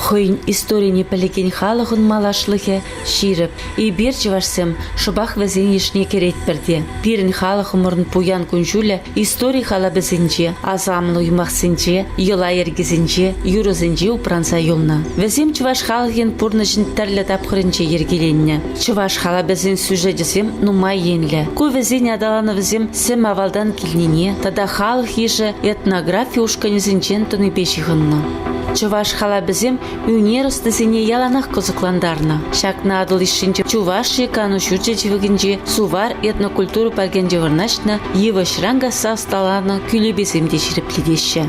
Хӑйӗн историне пӗлекен халӑхӑн малашлӑхӗ ҫирӗп. Эпир, чӑвашсем, шӑпах вӗсен йышне кӗретпӗр те. Пирӗн халӑхӑмӑрӑн пуян кун-ҫулӗ истори халапӗсенче, асамлӑ юмахсенче, йӑла-йӗркесенче, юрӑсенче упранса юлнӑ. Вӗсем чӑваш халӑхӗн пурнӑҫӗн тӗрлӗ тапхӑрӗнче йӗркеленнӗ. Чӑваш халапӗсен сюжечӗсем нумай енлӗ. Ку вӗсен аталанӑвӗсем сӗм авалтан килнине тата халӑх йышӗ этнографи ушкӑнӗсенчен тӑнипе ҫыхӑннӑ. Чӑваш халапӗсем ӳнер ӑстисене яланах кӑсӑклантарнӑ. Ҫакна Атӑл ишшинчи Чувашия кану ҫурчӗ ҫывӑхӗнчи Сувар этнокультура паркӗнче вырнаҫнӑ йывӑҫран касса ӑсталанӑ кӳлепесем те ҫирӗплетеҫҫӗ.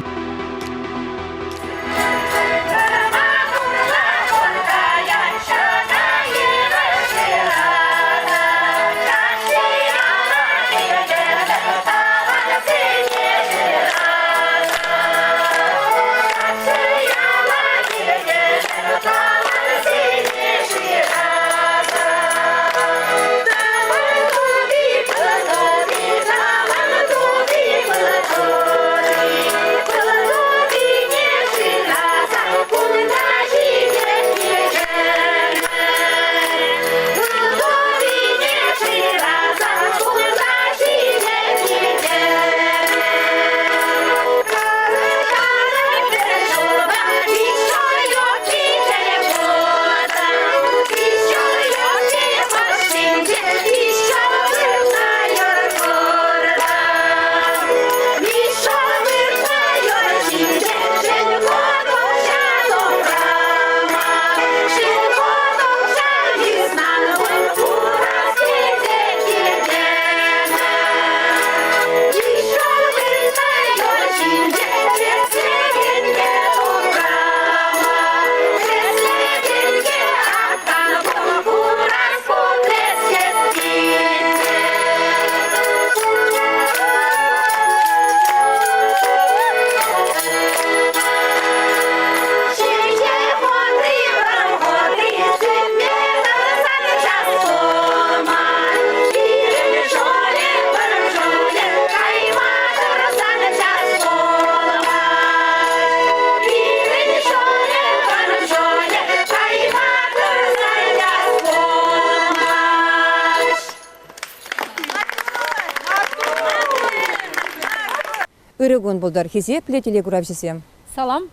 Ырӑ кун пултӑр, хисеплӗ телекуравҫӑсем. Салам.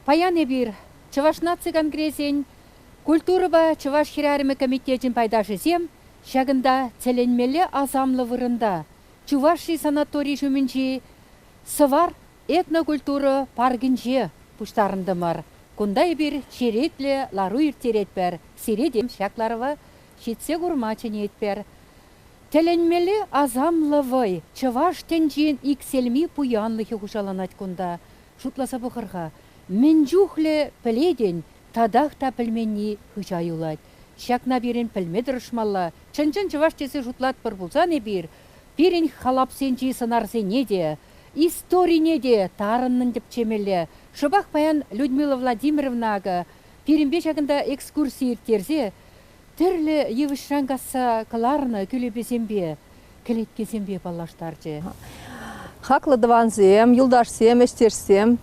Паян эпир Чӑваш наци конгресӗн культурӑпа Чӑваш хӗрарӑмӗ комитечӗн пайташӗсем ҫакӑнта тӗлӗнмелле асамлӑ вырӑнта, Чуваши санатори ҫумӗнчи Сӑвар этнокультура паркӗнче пуҫтарӑнтӑмӑр. Кунта эпир черетлӗ лару ирттеретпӗр. Сире те ҫак ларӑва ҫитсе курма чӗнетпӗр. Тӗлӗнмелле асамлӑ вӑй, чӑваш тӗнчин иксӗлми пуянлӑхӗ хуҫаланать кунта. Шутласа пӑхӑр-ха, мӗн чухлӗ пӗлетӗн, татах та пӗлменни хыҫа юлать. Ҫакна пирӗн пӗлме тӑрӑшмалла. Чӑн-чӑн чӑваш тесе шутлатпӑр пулсан эпир, пирӗн халапсенчи сӑнарсене те, историне те тарӑннӑн тӗпчемелле. Шӑпах паян Людмила Владимировна акӑ пирӗнпе ҫакӑнта экскурси ирттерсе тӗрлӗ йывӑҫран касса кӑларнӑ кӳлепесемпе, кӗлеткесемпе паллаштарчӗ. Хаклӑ тӑвансем, юлташсем, ӗҫтешсем,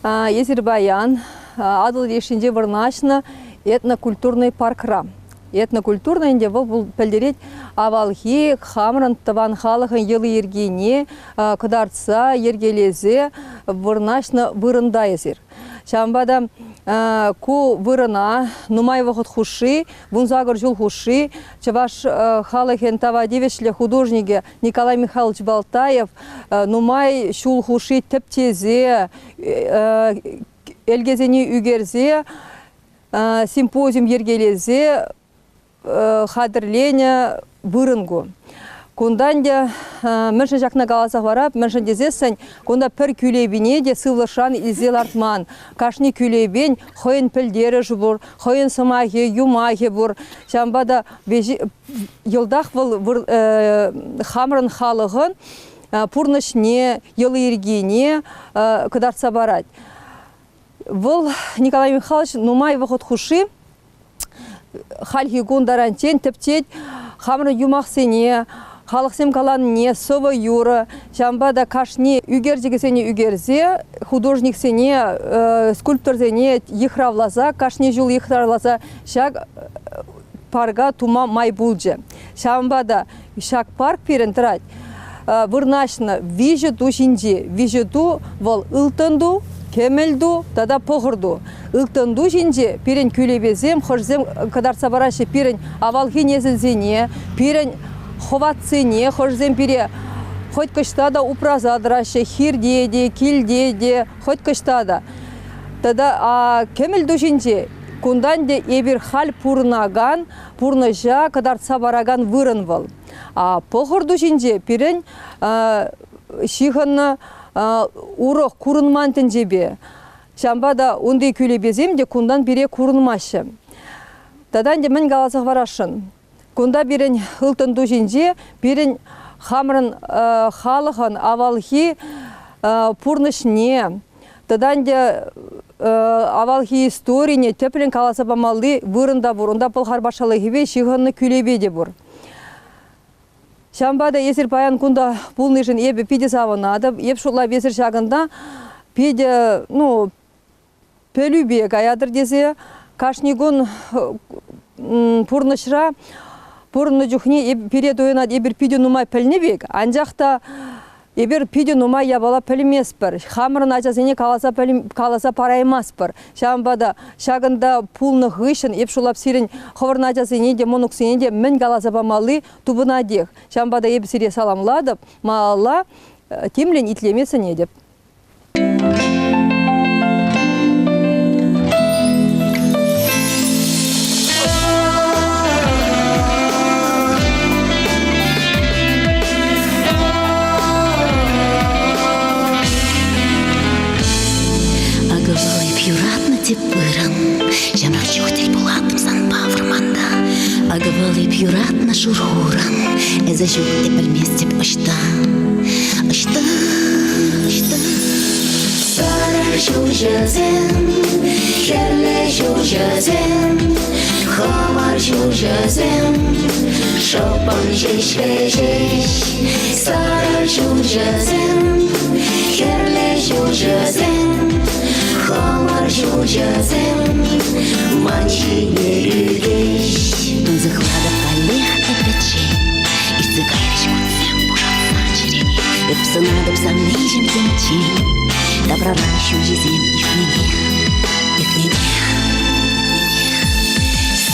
эсир паян Атӑл леш енче вырнаҫнӑ этнокультурный паркра. Этнокультурный ӗнтӗ вӑл пӗлтерет авалхи хамӑрӑн тӑван халӑхӑн йӑли-йӗркине кӑтартса, йӗркелесе вырнаҫнӑ вырӑнта эсир. Ҫавӑнпа та ку вырӑна нумай вӑхӑт хушши, 18 ҫул хушши чӑваш халӑхӗн тава тивӗҫлӗ художникӗ Николай Михайлович Балтаев нумай ҫул хушши тӗпчесе, ӗлкесене ӳкерсе, симпозиум йӗркелесе хатӗрленӗ вырӑн ку. Кунта ӗнтӗ мӗншӗн ҫакна каласа хӑварап, мӗншӗн тесессӗн кунта пӗр кӳлепине те сывлӑшран илсе лартман. Кашни кӳлепен хӑйӗн пӗлтерӗшӗ пур, хӑйӗн сӑмахӗ, юмахӗ пур. Ҫавӑнпа та йӑлтах вӑл хамӑрӑн халӑхӑн пурнӑҫне, йӑли-йӗркине кӑтартса парать. Вӑл Николай Михайлович нумай вӑхӑт хушши хальхи кун таранччен тӗпчет хамӑрӑн юмахсене, халӑхсем каланине, сӑвӑ-юрӑ. Ҫавӑнпа та кашни ӳкерчӗкӗсене ӳкерсе художниксене, скульпторсене йыхравласа, кашни ҫул йыхравласа ҫак парка тума май пулчӗ. Ҫавӑнпа та ҫак парк пирӗн тӑрать вырнаҫнӑ виҫӗ ту ҫинче. Виҫӗ ту вӑл ылтӑн ту, кӗмӗл ту тата пӑхӑр ту. Ылтӑн ту ҫинче пирӗн кӳлепесем хӑшсем кӑтартса параҫҫӗ пирӗн авалхи несӗлсене, пирӗн хӑватсене, хӑшсем пире хӑть кӑҫта та упраса тӑраҫҫӗ, хирте те, килте те, хӑть кӑҫта та. Тата кӗмӗл ту ҫинче кунта ӗнтӗ эпир халь пурӑнакан пурнӑҫа кӑтартса паракан вырӑн вӑл. Пӑхӑр ту ҫинче пирӗн ҫыхӑннӑ урӑх курӑнман тӗнчепе. Ҫавӑнпа та унти кӳлепесем те кунтан пире курӑнмаҫҫӗ. Тата ӗнтӗ мӗн каласа хӑварасшӑн? Кунта пирӗн ылтӑн ту ҫинче пирӗн хамӑрӑн халӑхӑн авалхи пурнӑҫне тата ӗнтӗ авалхи историне тӗплӗн каласа памалли вырӑн та пур. Унта Пӑлхар патшалӑхӗпе ҫыхӑннӑ кӳлепе те пур. Ҫавӑнпа та эсир паян кунта пулнишӗн эпӗ питӗ савӑнатӑп. Эп шутлап, эсир ҫакӑнта питӗ, ну, пӗлӳпе каятӑр тесе кашни кун пурнӑҫра пурӑннӑ чухне пире туйӑнать эпир питӗ нумай пӗлнӗ пек, анчах та эпир питӗ нумай япала пӗлместпӗр, хамӑрӑн ачасене каласа, каласа параймастпӑр. Ҫавӑнпа та ҫакӑнта пулнӑ хыҫҫӑн эп шутлап сирӗн хӑвӑрӑн ачасене те, мӑнуксене те мӗн каласа памалли тупӑнатех. Ҫавӑнпа та эпӗ сире саламлатӑп, малалла тимлӗн итлеме сӗнетӗп. Акӑ вӑл эп юратнӑ тӗп вырӑн. Ҫамрӑк чух тӗл пулаттӑм санпа вӑрманта. Акӑ вӑл эп юратнӑ шур хурӑн. Эсӗ ҫук те пӗлместӗп ӑҫта. Ӑҫта, ӑҫта? Сарӑ ҫулҫӑсем, хӗрлӗ ҫулҫӑсем, хӑмӑр ҫулҫӑсем, шӑпӑн ҫеҫ вӗҫеҫ. Сарӑ ҫулҫӑсем, хӗрлӗ ҫулҫӑсем, хӑмӑр ҫулҫӑсем ман ҫине ӳкеҫ. Тунсӑхлатӑп каллех пӗччен, иртсе кайрӗҫ кунсем пушатса чӗрене. Эп сӑнатӑп савниҫӗм темччен, таврара ҫулҫисем ӳкнинех, ӳкнинех, ӳкнинех.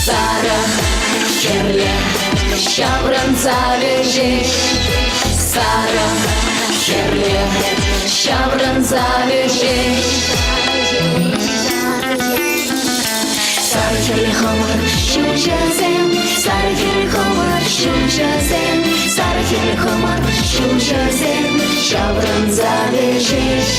Сарӑ, хӗрлӗ, ҫаврӑнса вӗҫеҫ. Сарӑ, хӗрлӗ, ҫаврӑнса вӗҫеҫ. Сарӑ хӗрлӗ хӑмӑр ҫулҫӑсем, сарӑ хӗрлӗ хӑмӑр ҫулҫӑсем, сарӑ хӗрлӗ хӑмӑр ҫулҫӑсем ҫаврӑнса вӗҫеҫ.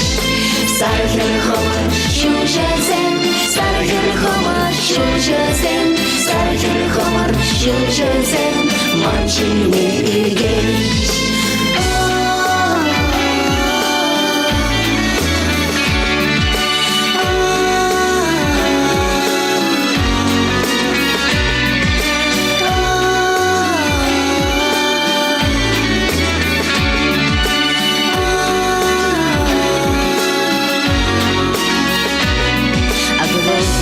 Сарӑ хӗрлӗ хӑмӑр ҫулҫӑсем, сарӑ хӗрлӗ хӑмӑр ҫулҫӑсем, сарӑ хӗрлӗ хӑмӑр ҫулҫӑсем ман ҫине ӳкеҫ.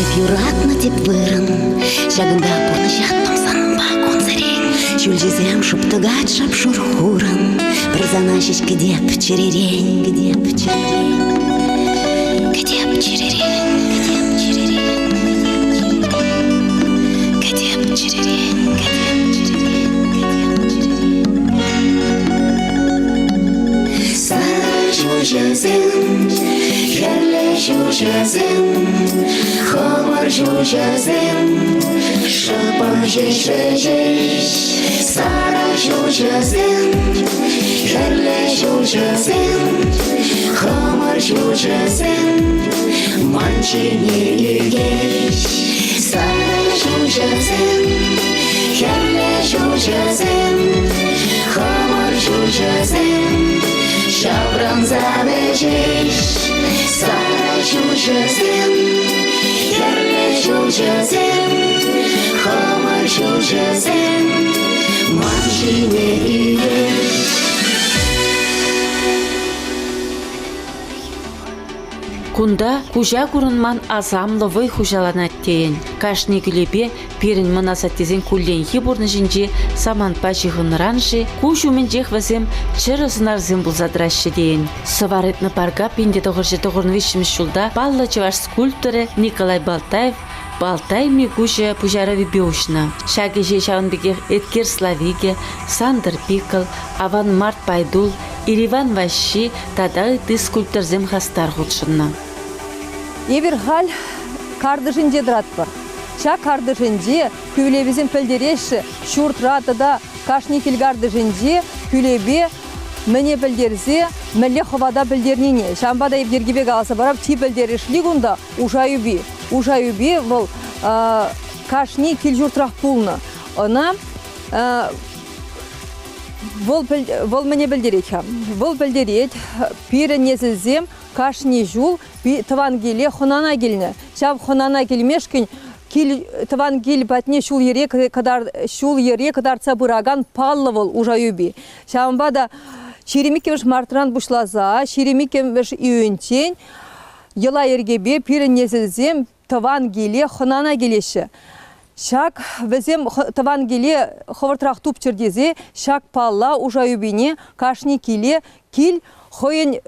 Эп юратнӑ тӗп вырӑн, ҫакӑнта пурнӑҫа тӑмсанпа кунсерен. Ҫӳлҫисем шӑп тӑкать шап-шур хурӑн, пӗр сана ҫеҫ кӗтеп чӗререн, кӗтеп чӗререн, кӗтеп чӗререн, кӗтеп чӗререн, кӗтеп чӗререн, кӗтеп чӗререн, кӗтеп чӗререн. Сарӑ ҫулҫӑсем, хӗрлӗ ҫулҫӑсем, хӑмӑр ҫулҫӑсем, шӑпӑр ҫеҫ ҫеҫ. Сарӑ ҫулҫӑсем. ҫулҫӑсем, хӑмӑр ҫулҫӑсем ман ҫине ӳкеҫ. Сарӑ ҫулҫӑсем, хӗрлӗ ҫулҫӑсем, хӑмӑр ҫулҫӑсем ҫаврӑнса вӗҫеҫ. Сарӑ ҫулҫӑсем, хӗрлӗ ҫулҫӑсем, хӑмӑр ҫулҫӑсем ман ҫине ӳкеҫ. Кунта куҫа курӑнман асамлӑ вӑй хуҫаланать тейӗн. Кашни кӳлепе пирӗн мӑн асаттесен кулленхи пурнӑҫӗнчи самантпа ҫыхӑннӑран-ши куҫ умӗнчех вӗсем чӗрӗ сӑнарсем пулса тӑраҫҫӗ тейӗн. Сӑвар этнопарка 1993 ҫулта паллӑ чӑваш скульпторӗ Николай Балтаев Балтай Микуҫӗ пуҫарӑвӗпе уҫнӑ. Ҫак ӗҫе ҫавӑн пекех Эткер Славикӗ, Сантӑр Пикл, Аванмарт Пайтул, Ириван Ваҫҫи тата ытти скульпторсем хастар хутшӑннӑ. Эпир халь картишӗнче тӑратпӑр. Ҫак картишӗнче кӳлепесем пӗлтереҫҫӗ, ҫуртра тата кашни кил картишӗнче кӳлепе мӗне пӗлтерсе, мӗнле хӑвата пӗлтернине. Ҫавӑнпа та эп йӗркипе каласа парап, чи пӗлтерӗшли кунта уша юпи. Уша юпи вӑл кашни кил-ҫуртрах пулнӑ. Ӑна вӑл, вӑл мӗне пӗлтерет-ха? Вӑл пӗлтерет, пирӗн несӗлсем кашни ҫул тӑван киле хӑнана килнӗ. Ҫав хӑнана килмешкӗн кил, тӑван кил патне ҫул-йӗре ҫул-йӗре кӑтартса пыракан паллӑ вӑл уша юпи. Ҫавӑнпа та 22 мартран пуҫласа 22 июньччен йӑла-йӗркепе пирӗн несӗлсем тӑван киле хӑнана килеҫҫӗ. Ҫак вӗсем тӑван киле хӑвӑртрах тупчӑр тесе ҫак палла уша юпине кашни киле кил хӑйӗн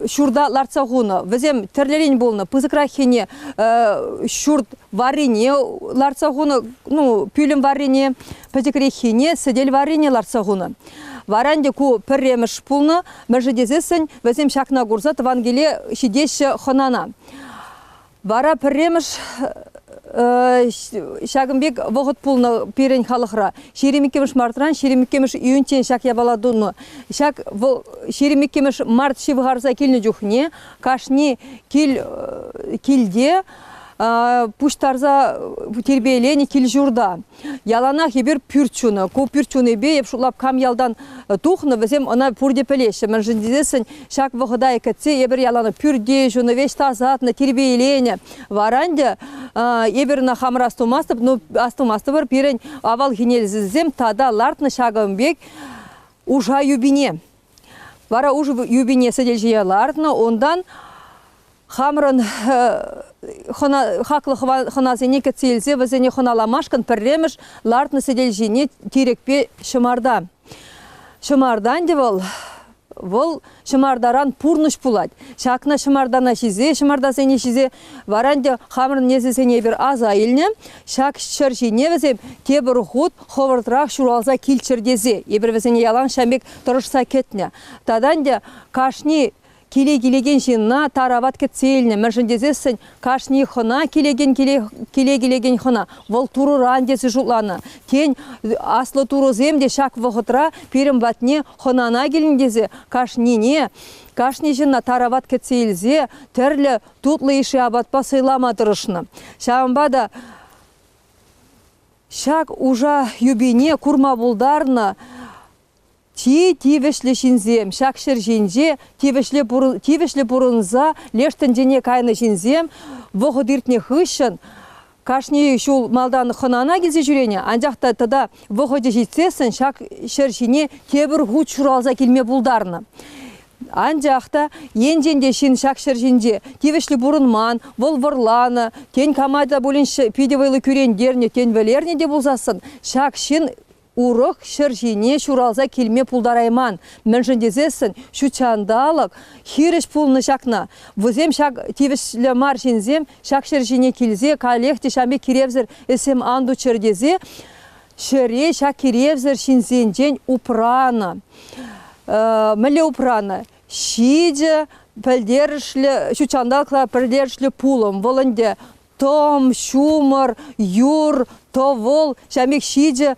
ҫурта лартса хунӑ. Вӗсем тӗрлӗрен пулнӑ. Пысӑкраххине ҫурт варрине лартса хунӑ, ну, пӳлӗм варрине, пӗчӗкреххине сӗтел варрине лартса хунӑ. Вара ӗнтӗ ку пӗрремӗш пулнӑ. Мӗншӗн тесессӗн вӗсем ҫакна курса тӑван киле ҫитеҫҫӗ хӑнана. Вара пӗрремӗш ҫакӑн пек вӑхӑт пулнӑ пирӗн халӑхра. 22 мартран 22 июньччен ҫак япала тунӑ. Ҫак вӑл 22 март ҫывхарса килнӗ чухне кашни кил килте пуҫтарса тирпейленӗ кил-ҫурта. Яланах эпир пӳрт ҫунӑ. Ку пӳрт ҫунипе эп шутлап кам ялтан тухнӑ, вӗсем ӑна пурте пӗлеҫҫӗ. Мӗншӗн тесессӗн ҫак вӑхӑта кӗтсе эпир яланах пӳрте ҫунӑ, веҫ тасатнӑ, тирпейленӗ. Вара ӗнтӗ эпир ӑна хамӑр астумастӑп, ну астумастӑпӑр, пирӗн авалхи несӗлсем тата лартнӑ ҫакӑн пек уша юпине. Вара уш юпине сӗтел ҫине лартнӑ, унтан хамӑрӑн хӑна, хаклӑ хӑнасене кӗтсе илсе вӗсене хӑналамашкӑн пӗрремӗш лартнӑ сӗтел ҫине тирӗкпе ҫӑмарта. Ҫӑмарта ӗнтӗ вӑл вӑл ҫӑмартаран пурнӑҫ пулать. Ҫакна ҫӑмартана ҫисе, ҫӑмартасене ҫисе вара ӗнтӗ хамӑрӑн несӗлсене эпир аса илнӗ. Ҫак ҫӗр ҫине вӗсем тепӗр хут хӑвӑртрах ҫуралса килччӗр тесе эпир вӗсене ялан ҫав пек тӑрӑшса кӗтнӗ. Тата ӗнтӗ кашни Киле килекен ҫынна тарават кӗтсе илнӗ, мӗншӗн тесессӗн кашни хӑна килекен киле, киле килекен хӑна вӑл Турӑран тесе шутланӑ. Тен, аслӑ турӑсем те ҫак вӑхӑтра пирӗн патне хӑнана килнӗ тесе кашнине, кашни ҫынна тарават кӗтсе илсе тӗрлӗ тутлӑ йышши апатпа сӑйлама тӑрӑшнӑ. Ҫавӑнпа та ҫак уша юпине курма пултарнӑ Чи тивӗҫлӗ ҫынсем ҫак ҫӗр ҫинче тивӗҫлӗ, тивӗҫлӗ пурӑнса леш тӗнчене кайнӑ ҫынсем вӑхӑт иртнӗ хыҫҫӑн кашни ҫул малтан хӑнана килсе ҫӳренӗ, анчах та тата вӑхӑчӗ ҫитсессӗн ҫак ҫӗр ҫине тепӗр хут ҫуралса килме пултарнӑ. Анчах та енчен те ҫын ҫак ҫӗр ҫинче тивӗҫлӗ пурӑнман, вӑл вӑрланӑ, тен, кама та пулин питӗ вӑйлӑ кӳрентернӗ, тен, вӗлернӗ те пулсассӑн, ҫак ҫын урӑх ҫӗр ҫине ҫуралса килме пултарайман. Мӗншӗн тесессӗн ҫут ҫанталӑк хирӗҫ пулнӑ ҫакна. Вӗсем ҫак тивӗҫлӗ мар ҫынсем ҫак ҫӗр ҫине килсе каллех те ҫав пек киревсӗр ӗҫсем ан туччӑр тесе ҫӗре ҫак киревсӗр ҫынсенчен упранӑ. Мӗнле упранӑ? Ҫичӗ пӗлтерӗшлӗ ҫут ҫанталӑкла пӗлтерӗшлӗ пулӑм. Вӑл ӗнтӗ тӑм, ҫумӑр, юр, тӑвӑл, ҫав пек ҫичӗ.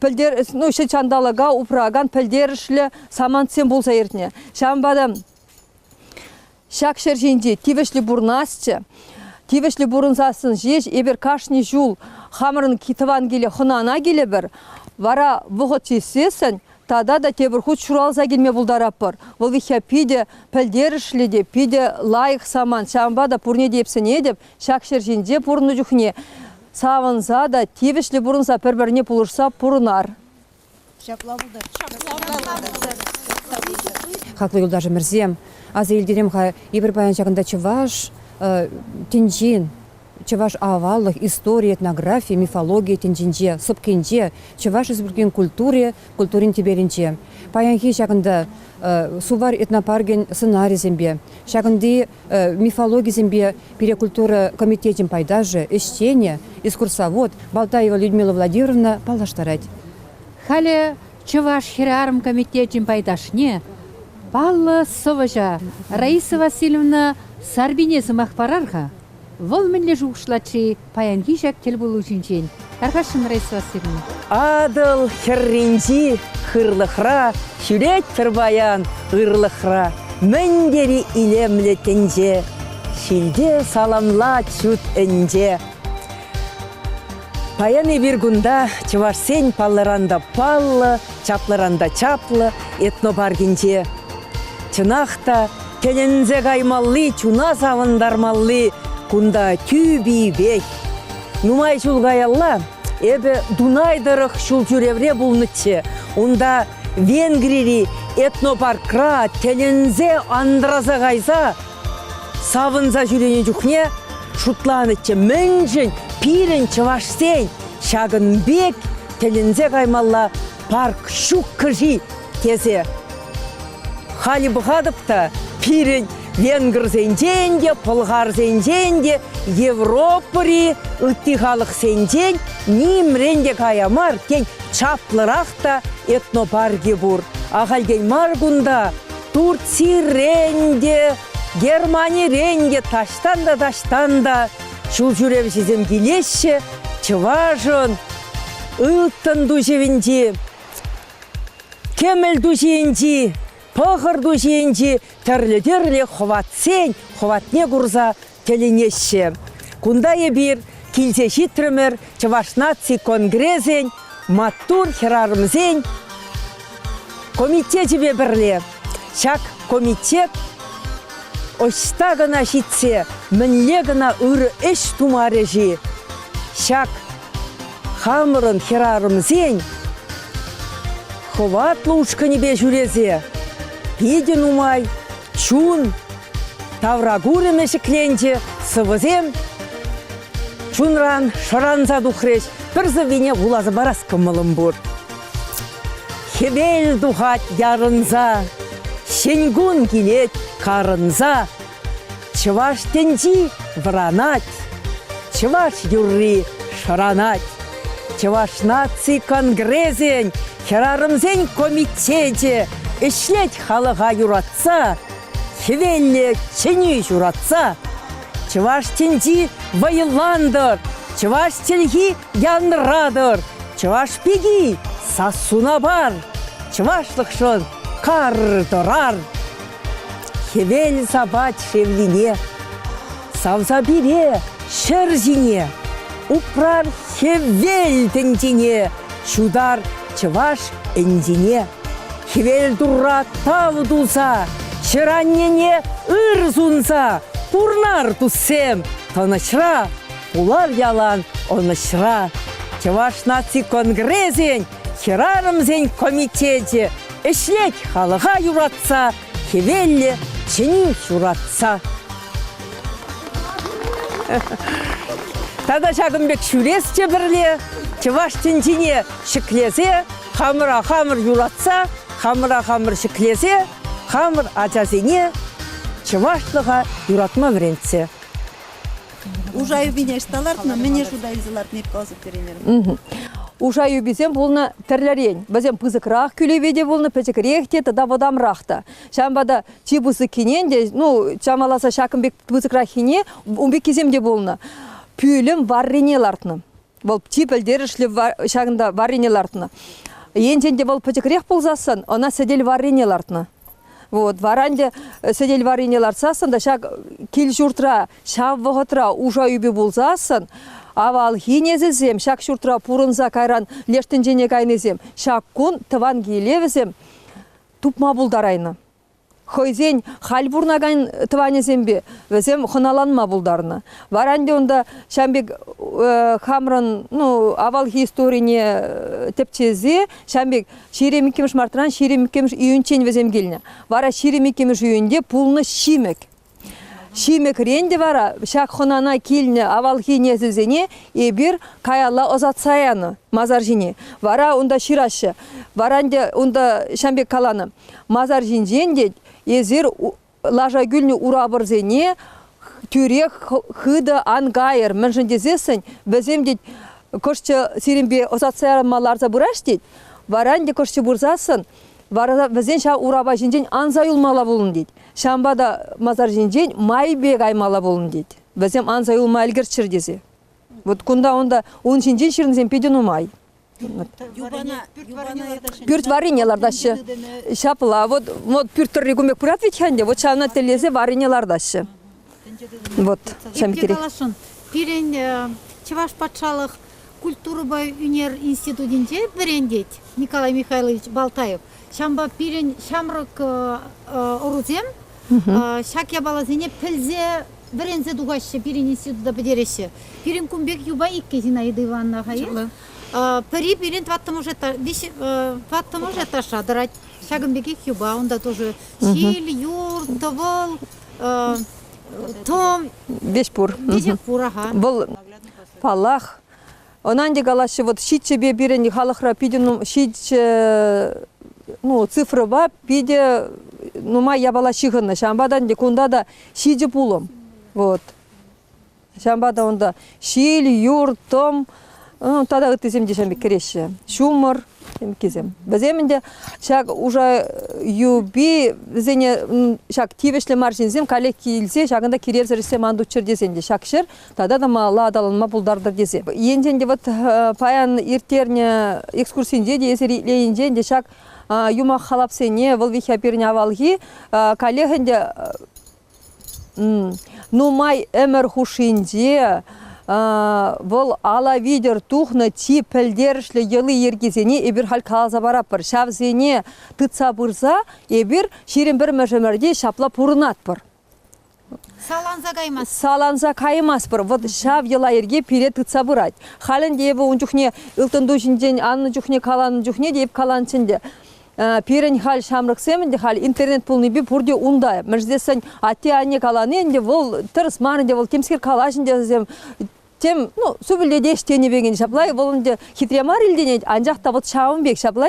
пӗлтер, ну, ҫут ҫанталӑка упракан пӗлтерӗшлӗ самантсем пулса иртнӗ. Ҫавӑнпа та ҫак ҫӗр ҫинче тивӗҫлӗ пурӑнасчӗ. Тивӗҫлӗ пурӑнсассӑн ҫеҫ эпир кашни ҫул хамӑрӑн тӑван киле хӑнана килӗпӗр. Вара вӑхӑт ҫитсессӗн тата та тепӗр хут ҫуралса килме пултаратпӑр. Вӑл виҫҫа питӗ пӗлтерӗшлӗ те питӗ лайӑх самант. Ҫавӑнпа та пурне те эп сӗнетӗп, ҫак ҫӗр ҫинче пурӑннӑ чухне савӑнса та тивӗҫлӗ пурӑнса пӗр-пӗрне пулӑшса пурӑнар. Ҫапла пултӑр. Хаклӑ юлташӑмӑрсем, аса илтерем-ха, эпир паян ҫакӑнта чӑваш тӗнчин, чӑваш аваллӑх, истори, этнографи, мифологи тӗнчинче, сӑпкинче, Чӑваш Республикин культури, культурин тӗпелӗнче. Паянхи ҫакӑнта Сувар этнопаркӗн сӑнарӗсемпе, ҫакӑнти мифологисемпе пире культура комитечӗн пайташӗ, ӗҫченӗ, экскурсовод Балтаева Людмила Владимировна паллаштарать. Халӗ Чӑваш хӗрарӑм комитечӗн пайташне, паллӑ сӑвӑҫа Раиса Васильевна Сарпине сӑмах парар-ха. Вӑл мӗнле шухӑшлать-ши паянхи ҫак тӗлпулу ҫинчен? Тархасшӑн, Раиса Васильевна. Атӑл хӗрринчи хырлӑхра ҫӳретпӗр паян ырлӑхра. Мӗн тери илемлӗ тӗнче, ҫилте саламлать ҫут ӗнче. Паян эпир кунта чӑвашсен паллӑран та паллӑ, чаплӑран та чаплӑ этнопаркӗнче. Чӑнах та, тӗлӗнсе каймалли, чуна савӑнтармалли кунта тӳпипех. Нумай ҫул каялла эпӗ Дунай тӑрӑх ҫул ҫӳревре пулнӑччӗ. Унта Венгрири этнопаркра тӗлӗнсе андраса кайса савӑнса ҫӳренӗ чухне шутланӑччӗ, мӗншӗн пирӗн чӑвашсен ҫакӑн пек тӗлӗнсе каймалла парк ҫуккӑ-ши тесе. Халӗ пӑхатӑп та пирӗн венгрсенчен те, пӑлхарсенчен те, Европӑри ытти халӑхсенчен нимрен те кая мар, тен, чаплӑрах та этнопаркӗ пур. Ахальтен мар кунта Турцирен те, Германирен те, таҫтан та таҫтан та ҫул ҫӳревҫӗсем килеҫҫӗ чӑвашӑн ылтӑн ту ҫӑвӗнчи, кӗмӗл ту ҫийӗнчи, пӑхӑр ту ҫийӗнчи тӗрлӗ-тӗрлӗ хӑватсен хӑватне курса тӗлӗнеҫҫӗ. Кунта эпир килсе ҫитрӗмӗр Чӑваш наци конгресӗн маттур хӗрарӑмсен комитечӗпе пӗрле. Ҫак комитет ӑҫта кӑна ҫитсе мӗнле кӑна ырӑ ӗҫ тумарӗ-ши? Ҫак хамӑрӑн хӗрарӑмсен хӑватлӑ ушкӑнӗпе ҫӳресе питӗ нумай чун тавракурӑмӗ ҫӗкленчӗ, сӑвӑсем чунран шӑранса тухрӗҫ. Пӗр сӑввине вуласа парас кӑмӑлӑм пур. Хӗвел тухать ярӑнса, ҫӗн кун килет карӑнса. Чӑваш тӗнчи вӑранать, чӑваш юрри шӑранать. Чӑваш наци конгресӗн хӗрарӑмсен комитечӗ ӗҫлет халӑха юратса, хӗвеллӗ чӗнӳ ҫуратса. Чӑваш тӗнчи вӑйлантӑр, чӑваш чӗлхи янратӑр, чӑваш пики сассуна пар, чӑвашлӑхшӑн кар тӑрар. Хӗвел сапать шевлине, савса пире ҫӗр ҫине, упрар хӗвел тӗнчине, ҫутар чӑваш ӗнчине. Хӗвел турра тав туса, ҫӗр-аннене ыр сунса, пурнар туссем тӑнӑҫра, пулар ялан ӑнӑҫра. Чӑваш наци конгресӗн хӗрарӑмсен комитечӗ ӗҫлет халӑха юратса, хӗвеллӗ чӗнӳ ҫуратса. Тата ҫакӑн пек ҫӳресчӗ пӗрле, чӑваш тӗнчине ҫӗклесе, хамӑра хамӑр юратса, хамӑра хамӑр ҫӗклесе, хамӑр ачасене чӑвашлӑха юратма вӗрентсе. Уша юпине ӑҫта лартнӑ? Мӗне шута илсе лартнӑ эп каласа пӗтереймерӗм. Уша юписем пулнӑ тӗрлӗрен. Вӗсем пысӑкрах кӳлепе те пулнӑ, пӗчӗкрех те тата вӑтамрах та. Ҫавӑнпа та чи пысӑккине те, ну, чамаласа ҫакӑн пек пысӑкраххине ун пеккисем те пулнӑ. Пӳлӗм варрине лартнӑ. Вӑл чи пӗлтерӗшлӗ ҫакӑнта варрине лартнӑ. Енчен те вӑл пӗчӗкрех пулсассӑн ӑна сӗтел варрине лартнӑ. Вот, вара ӗнтӗ сӗтел варрине лартсассӑн та ҫак кил-ҫуртра ҫав вӑхӑтра уша юпи пулсассӑн авалхи несӗлсем ҫак ҫуртра пурӑнса кайран леш тӗнчене кайнисем ҫак кун тӑван киле вӗсем тупма пултарайнӑ. Хӑйсен халь пурӑнакан тӑванӗсемпе вӗсем хӑналанма пултарнӑ. Вара ӗнтӗ унта ҫавӑн пек хамӑрӑн ну, авалхи историне тӗпчесе ҫавӑн пек 22 мартран 22 июньччен вӗсем килнӗ. Вара 22 июньте пулнӑ ҫимӗк. Ҫимӗкрен те вара ҫак хӑнана килнӗ авалхи несӗлсене эпир каялла ӑсатса янӑ масар ҫине. Вара унта ҫыраҫҫӗ. Вара ӗнтӗ унта ҫавӑн пек каланӑ. Масар ҫинчен тет эсир лаша кӳлнӗ урапӑрсене тӳрех хытӑ ан кайӑр. Мӗншӗн тесессӗн вӗсем тет кӑшчӗ сирӗнпе ӑсатса яма ларса пыраҫ тет. Вара ӗнтӗ кӑшчӗ пырсассӑн вара вӗсен ҫав урапа ҫинчен анса юлмалла пулнӑ тет. Ҫавӑнпа та масар ҫинчен майӗпе каймалла пулнӑ тет. Вӗсем анса юлма ӗлкӗрччӗр тесе. Вот кунта унта ун ҫинчен ҫырнисем питӗ нумай. Пӳрт варрине лартаҫҫӗ. Ҫапла, вот, вот пӳрт тӑрри кун пек пырать вӗт-ха ӗнтӗ, вот ҫавна тӗллесе варрине лартаҫҫӗ. Вот, ҫавӑн пекех. Каласшӑн, пирӗн Чӑваш патшалӑх культурӑпа ӳнер институтӗнче вӗрентет Николай Михайлович Балтаев. Ҫавӑнпа пирӗн ҫамрӑк ӑрусем ҫак япаласене пӗлсе вӗренсе тухаҫҫӗ, пирӗн института пӗтереҫҫӗ. Пирӗн кун пек юпа иккӗ Зинаида Ивановна хайӗ. Пӗри пирӗн тӑваттӑмӗш тӑваттӑмӗш этажра тӑрать. Ҫакӑн пекех юпа. Унта тоже ҫил, юр, тӑвӑл, тӑм. Веҫ пур. Веҫех пур, аха. Вӑл, паллах, ӑна ӗнтӗ калаҫҫӗ, вот ҫиччӗпе пирӗн халӑхра питӗ ҫиччӗ ну, цифрӑпа питӗ нумай япала ҫыхӑннӑ. Ҫавӑнпа та ӗнтӗ кунта та ҫичӗ пулӑм. Вот. Ҫавӑнпа та унта ҫил, юр, тӑм, ну, тата ыттисем те ҫавӑн пек кӗреҫҫӗ. Ҫумӑр, ҫемкисем. Вӗсем ӗнтӗ ҫак уша юпи вӗсене ҫак тивӗҫлӗ мар ҫынсем каллех килсе ҫакӑнта киревсӗр ӗҫсем ан туччӑр тесен те ҫак ҫӗр тата та малалла аталанма пултартӑр тесе. Енчен те вот паян ирттернӗ экскурсинче те эсир итленинчен те ҫак юмах-халапсене вӑл вихя пирӗн авалхи каллех ӗнтӗ нумай ӗмӗр хушшинче вӑл ала витӗр тухнӑ чи пӗлтерӗшлӗ йӑли-йӗркисене эпир халь каласа паратпӑр. Ҫавсене тытса пырса эпир 21-мӗш ӗмӗрте ҫапла пурӑнатпӑр. Саланса каймастпӑр. Саланса каймастпӑр. Вот ҫав йӑла-йӗрке пире тытса пырать. Халь ӗнтӗ эпӗ ун чухне Ылтӑн ту ҫинчен аннӑ чухне каланӑ чухне те эп каланччӗ ӗнтӗ. Пирӗн халь ҫамрӑксем ӗнтӗ халь интернет пулнипе пурте унта. Мӗншӗн атте-анне калани ӗнтӗ вӑл тӗрӗс мар ӗнтӗ, вӑл темскер калаҫ ӗнтӗ вӗсем. Тем, ну, супӗлтетеҫ тенӗ пек ӗнтӗ ҫапла вӑл ӗнтӗ хитре мар илтӗнет, анчах та вот ҫавӑн пек ҫапла.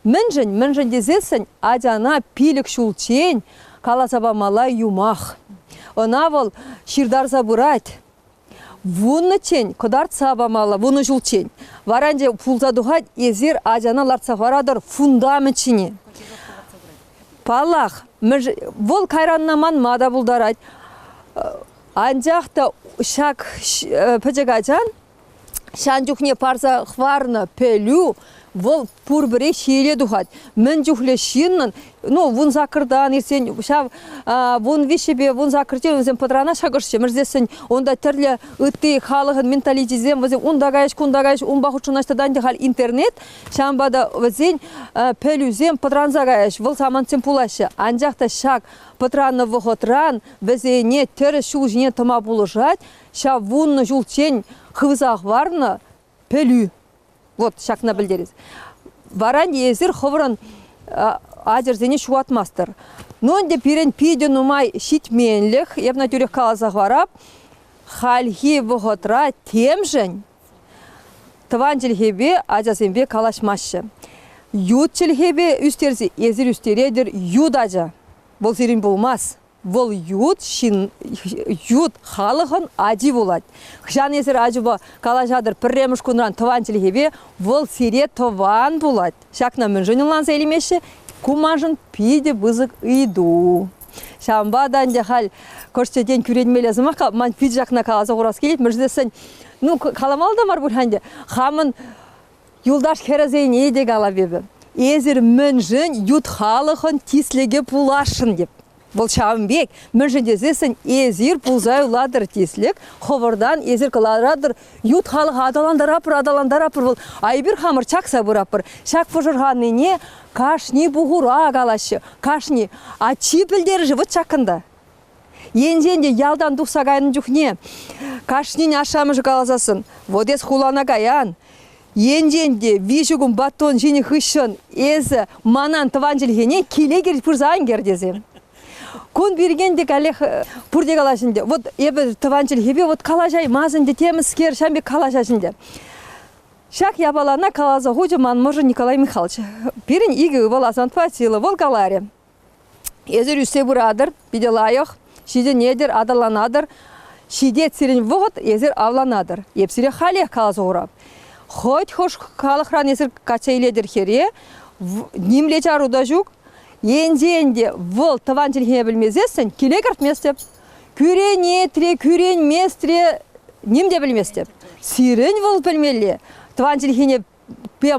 Мӗншӗн? Мӗншӗн тесессӗн ачана 5 ҫулччен каласа памалла юмах. Ӑна вӑл ҫыртарса пырать. Вуннӑччен кӑтартса памалла, вуннӑ ҫулччен. Вара ӗнтӗ пулса тухать, эсир ачана лартса хӑваратӑр фундамент ҫине. Паллах, вӑл кайранна манма та пултарать. Анчах та ҫак пӗчӗк ачан ҫан чухне парса хӑварнӑ пӗлӳ вӑл пурпӗрех ҫиеле тухать. Мӗн чухлӗ ҫыннӑн, ну, 18-тан иртсен ҫав 13-пе 18-те вӗсем пӑтрана шакӑрҫҫӗ. Мӗрсессӗн унта тӗрлӗ ытти халӑхӑн менталитечӗсем вӗсем унта каяҫ, кунта каяҫ, унпа хутшӑнаҫ тата ӗнтӗ халь интернет. Ҫавӑнпа та вӗсен пӗлӳсем пӑтранса каяҫ, вӑл самантсем пулаҫҫӗ. Анчах та ҫак пӑтраннӑ вӑхӑтран вӗсене тӗрӗс ҫул ҫине тӑма пулӑшать ҫав вуннӑ ҫулччен хывса хӑварнӑ пӗлӳ. Вот ҫакна пӗлтерес. Вара эсир хӑвӑрӑн ачӑрсене ҫухатмастӑр. Ну ӗнтӗ пирӗн питӗ нумай ҫитменлӗх, эп ӑна тӳрех каласа хӑварап, хальхи вӑхӑтра темшӗн тӑван чӗлхепе ачасемпе калаҫмаҫҫӗ. Ют чӗлхепе ӳстерсе эсир ӳстеретӗр ют ача. Вӑл сирӗн пулмасть. Вӑл ют ҫын, ют халӑхӑн ачи пулать. Хӑҫан эсир ачупа калаҫатӑр пӗрремӗш кунран тӑван чӗлхепе, вӑл сире тӑван пулать. Ҫакна мӗншӗн ӑнланса илмеҫҫӗ? Ку маншӑн питӗ пысӑк ыйту. Ҫавӑнпа та ӗнтӗ халь кӑшт тен кӳренмелле сӑмах ман пит ҫакна каласа хурас килет, мӗншӗн тесен, ну, каламалла та мар пуль ӗнтӗ, хамӑн юлташ хӗрӗсене те калап эпӗ. Эсир мӗншӗн ют халӑхӑн тислӗкӗ пуласшӑн теп. Вӑл ҫавӑн пек, мӗншӗн тесессӗн эсир пулса юлатӑр тислӗк, хӑвӑртан эсир кӑларатӑр ют халӑха аталантарапӑр, аталантарапӑр вӑл. А эпир хамӑр чакса пыратпӑр. Ҫак пӑшӑрханнине кашни пухура калаҫҫӗ, кашни. А чи пӗлтерӗшӗ вӑт ҫакӑнта. Енчен те ялтан тухса кайнӑ чухне кашнин ашшӗ-амӑшӗ каласассӑн, вот эс хулана каян, енчен те виҫӗ кун батон ҫинӗ хыҫҫӑн эсӗ манан тӑван чӗлхене киле пырса ан кӗр тесе. Кун пирки ӗнтӗ каллех пурте калаҫ ӗнтӗ. Вот эпӗ тӑван чӗлхепе вот калаҫаймас ӗнтӗ, темӗскер ҫавӑн пек калаҫаҫ ӗнтӗ. Ҫак япалана каласа хучӗ ман мӑшӑр Николай Михайлович. Пирӗн икӗ ывӑл Асантпа Сила. Вӑл каларӗ. Эсир ӳссе пыратӑр, питӗ лайӑх, ҫитӗнетӗр, аталанатӑр. Ҫитет сирӗн вӑхӑт, эсир авланатӑр. Эп сире халех каласа хурап. Хӑть хӑш халӑхран эсир качча илетӗр хӗре, нимле чару та ҫук. Енчен те вӑл тӑван чӗлхене пӗлмесессӗн киле кӗртместӗп. Кӳренетре, кӳренместре ним те пӗлместӗп. Сирӗн вӑл пӗлмелле. Тӑван чӗлхене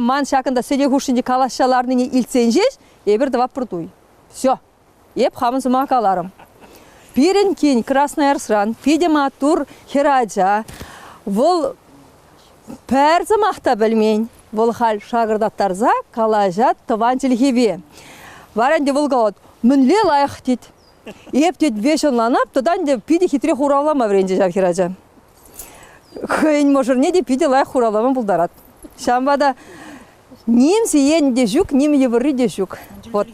ман ҫакӑнта сӗтел хушшинче калаҫса ларнине илтсен ҫеҫ эпир тӑватпӑр туй. Все. Эп хамӑн сӑмах каларӑм. Пирӗн кин Красноярскран питӗ маттур хӗр ача. Вӑл пӗр сӑмах та пӗлмен. Вӑл халь шакӑртаттарса калаҫать тӑван чӗлхепе. Вара ӗнтӗ вӑл калать, мӗнле лайӑх тет. Эп тет веҫ ӑнланап, тата ӗнтӗ питӗ хитре хуравлама вӗренчӗ ҫав хӗрача. Хӑйӗн мӑшӑрне те питӗ лайӑх хуравлама пултарать. Ҫавӑнпа та ним сиен те ҫук, ним йывӑрри те ҫук. Вот.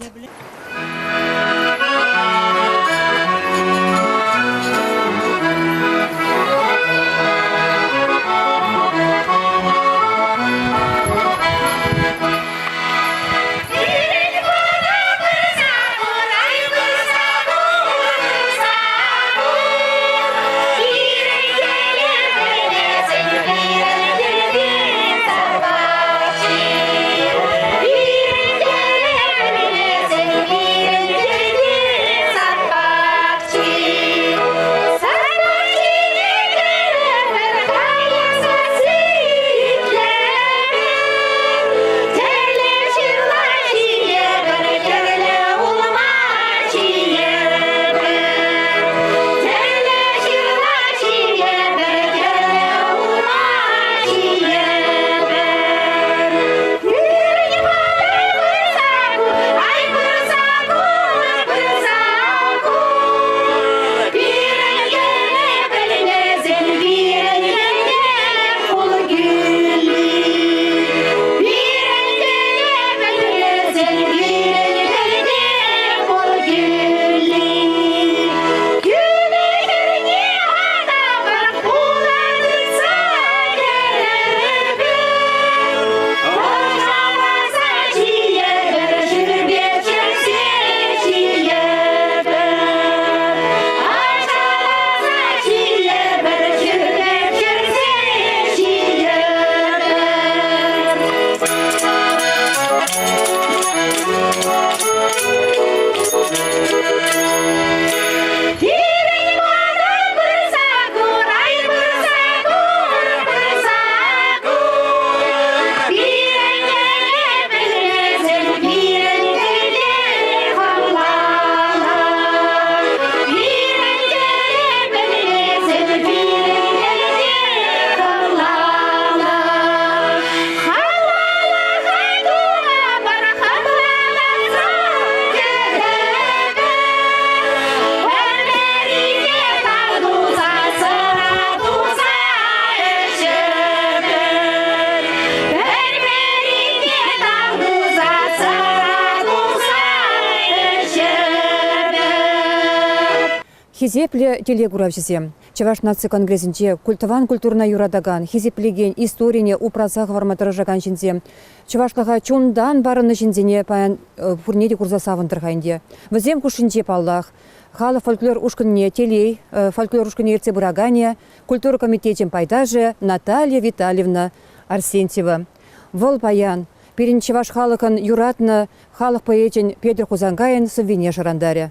Хисеплӗ телекуравҫӑсем, Чӑваш наци конгресӗнче тӑван культурӑна юратакан, хисеплекен, историне упраса хӑварма тӑрӑшакан ҫынсем, чӑвашлӑха чунтан парӑннӑ ҫынсене паян пурне те курса савӑнтӑр-ха ӗнтӗ. Вӗсем хушшинче, паллах, халӑх фольклор ушкӑнне Телей фольклор ушкӑнне ертсе пыраканӗ, культура комитечӗн пайташӗ Наталья Витальевна Арсентьева. Вӑл паян пирӗн чӑваш халӑхӑн юратнӑ халӑх поэчӗн Петӗр Хусанкайӑн сӑввине шӑрантарӗ.